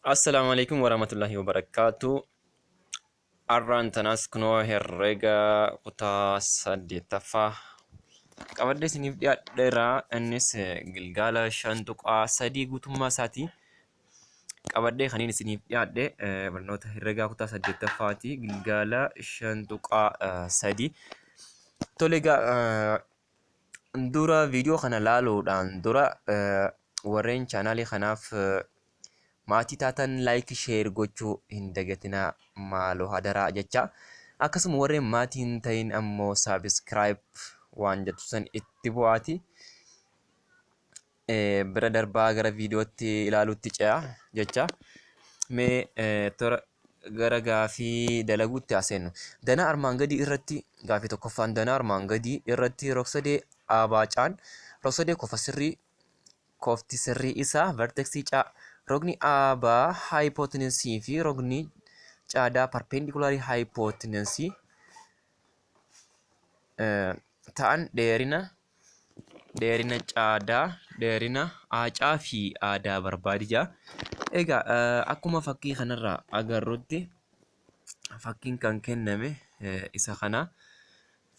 Assalaamu alaikum warahmatullahi wabarakaatu. Arraan tanaas kunoo herrega kutaa saddeettaffaa qabadhee isiniif dhiyaadheera. Innis gilgaala 5.3 guutummaa isaatii qabadhee kaniin isiniif dhiyaadhe barnoota herregaa kutaa saddeettaffaati. Gilgaala 5.3. Tole egaa dura viidiyoo kana laaluudhaan dura warreen chaanaalii kanaaf maatii taatan laayik sheer gochuu hin dagatinaa maaloo hadaraa jecha akkasuma warreen maatii hin ta'in ammoo saabiskiraayib waan jettu san itti bu'aati bira darbaa gara viidiyootti ilaaluutti ce'a jecha mee tora gara gaafii dalaguutti haa seennu. Danaa armaan gadii irratti gaafii tokkoffaan danaa armaan gadii irratti rogsadee ABC'n rogsadee kofa sirrii kofti sirrii isaa verteksii C rogni AB haayipootininsii fi rogni CD parpeendikulaarii haayipootininsii ta'an dheerina dheerina caadaa dheerina aacaa fi aadaa barbaadi jedha. Egaa akkuma fakkii kanarraa agarrutti fakkiin kan kenname isa kana.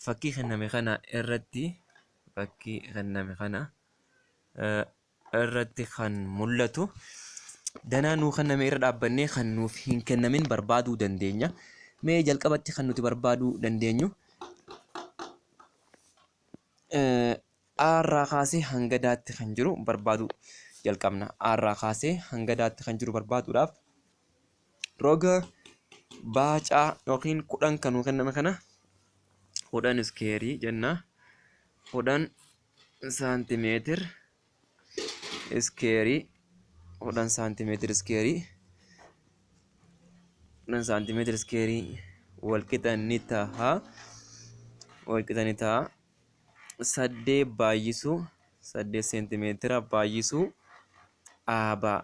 Fakkii kenname kana irratti fakkii kenname kana irratti kan mul'atu danaa nuu kenname irra dhaabbannee kan nuuf hin kennamin barbaaduu dandeenya. Mee jalqabatti kan nuti barbaaduu dandeenyu A irraa kaasee hanga Daatti kan jiru barbaaduu jalqabna. A irraa kaasee hanga Daatti kan jiru barbaaduudhaaf roga baacaa yookiin 10 kan nuu kenname kana 10 iskeerii jenna. 10 saantimeetir iskeerii 10 saantimeetir iskeerii 10 saantimeetir iskeerii walqixa ni taha walqixa ni taha 8 baay'isuu 8 seentimeetira baay'isuu aabaa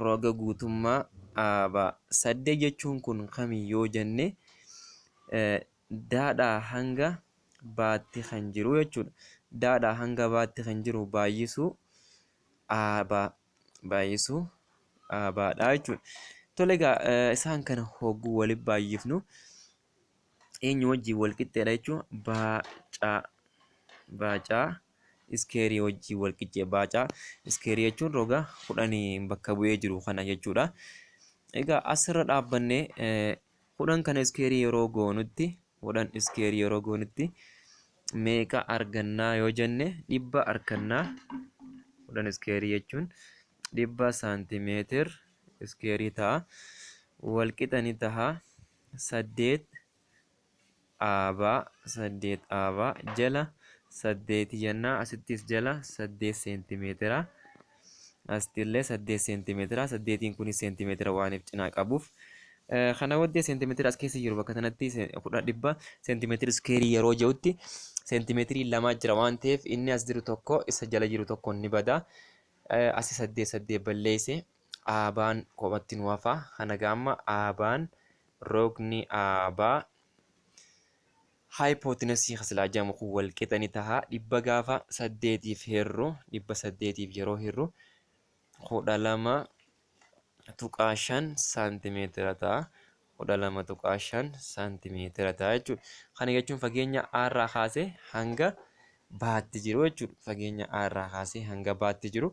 roga guutummaa aabaa 8 jechuun kun kami yoo jenne daadhaa hanga baatti kan jiru jechuudha. Daadhaa hanga baatti kan jiru baay'isuu aabaa baay'isuu aabaadha jechuudha. Tole egaa isaan kana hogguu walitti baay'ifnu eenyu wajjin wal qixxeedha jechuun baacaa baacaa iskeerii wajjin wal qixxee baacaa iskeerii jechuun roga kudhanii bakka bu'ee jiru kana jechuudha. Egaa asirra dhaabbannee 10 kana iskeerii yeroo goonutti 10 iskeerii yeroo goonutti meeqa argannaa yoo jenne 100 argannaa 10 iskeerii jechuun 100 saantimeetir iskeerii ta'a walqixa ni taha 8 aabaa 8 aabaa jala 8 jennaa asittis jala 8 seentimeetira asittillee 8 seentimeetira saddeetiin kunis seentimeetira waaniif cinaa qabuuf kana booddee seentimeetira as keessa jiru bakka kanatti kudha dhibba seentimeetira iskeerii yeroo jedhutti seentimeetirii lamaa jira waan ta'eef inni as jiru tokko isa jala jiru tokko ni bada asi saddeet saddeet balleesse aabaan kophatti nu hafa kana gaamma aabaan Rogni AB haayipootinasii ka silaa jedhamu kun wal qixa ni taha. 100 gaafa 8f hirru 800f yeroo hirru 12.5 saantimeetira ta'a. 12.5 saantimeetira ta'a jechuudha. Kana jechuun fageenya A irraa kaasee hanga B'tti jiru jechuudha. Fageenya A irraa kaasee hanga B'tti jiru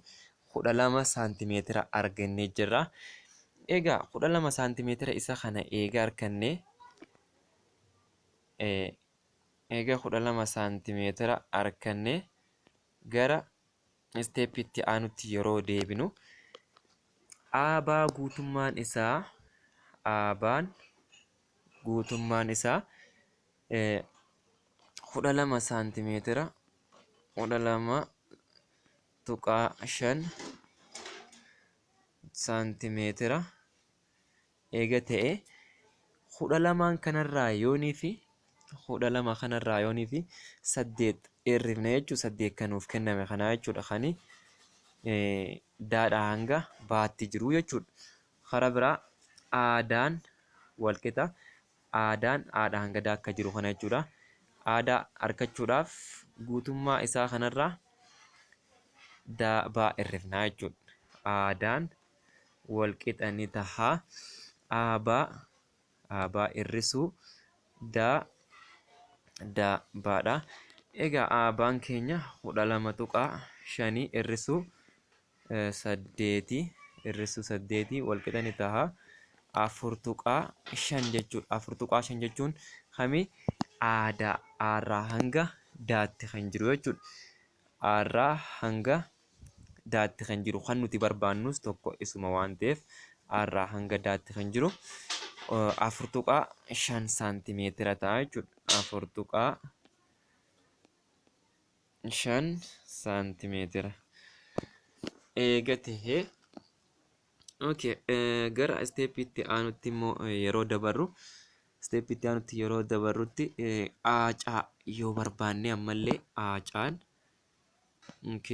12 saantimeetira argannee jirra. Egaa 12 saantimeetira isa kana eega arganne eega 12 saantimeetira arganne gara isteeppii itti aanutti yeroo deebinu aabaa guutummaan isaa aabaan guutummaan isaa 12 saantimeetira 12 tuqaa 5 saantimeetira eega ta'e 12n kanarraa yoonii fi 12 kanarraa yoonii fi 8 hir'ifne jechuun 8 kan nuuf kenname kanaa jechuudha kani daadhaa hanga baatti jiru jechuudha. Karaa biraa aadaan walqixa aadaan aadha hanga daa akka jiru kana jechuudha. Aadaa argachuudhaaf guutummaa isaa kanarraa daa baa hir'ifnaa jechuudha. Aadaan Walqixa ni taha AB AB hir'isuu D D baadha. Egaa AB'n keenya 12.5 hir'isuu 8 hir'isuu 8 walqixa ni taha 4.5 jechuudha. 4.5 jechuun kami? Aadaa Aarraa hanga Daatti kan jiru jechuudha. Aarraa hanga Daatti kan jiru kan nuti barbaannus tokko isuma waan ta'eef Aarraa hanga Daatti kan jiru 4.5 saantimeetira ta'a jechuudha. 4.5 saantimeetira. Eega tahee, okay, gara step itti aanutti immoo yeroo dabarru, step itti aanutti yeroo dabarrutti aacaa yoo barbaanne ammallee aacaan, okay.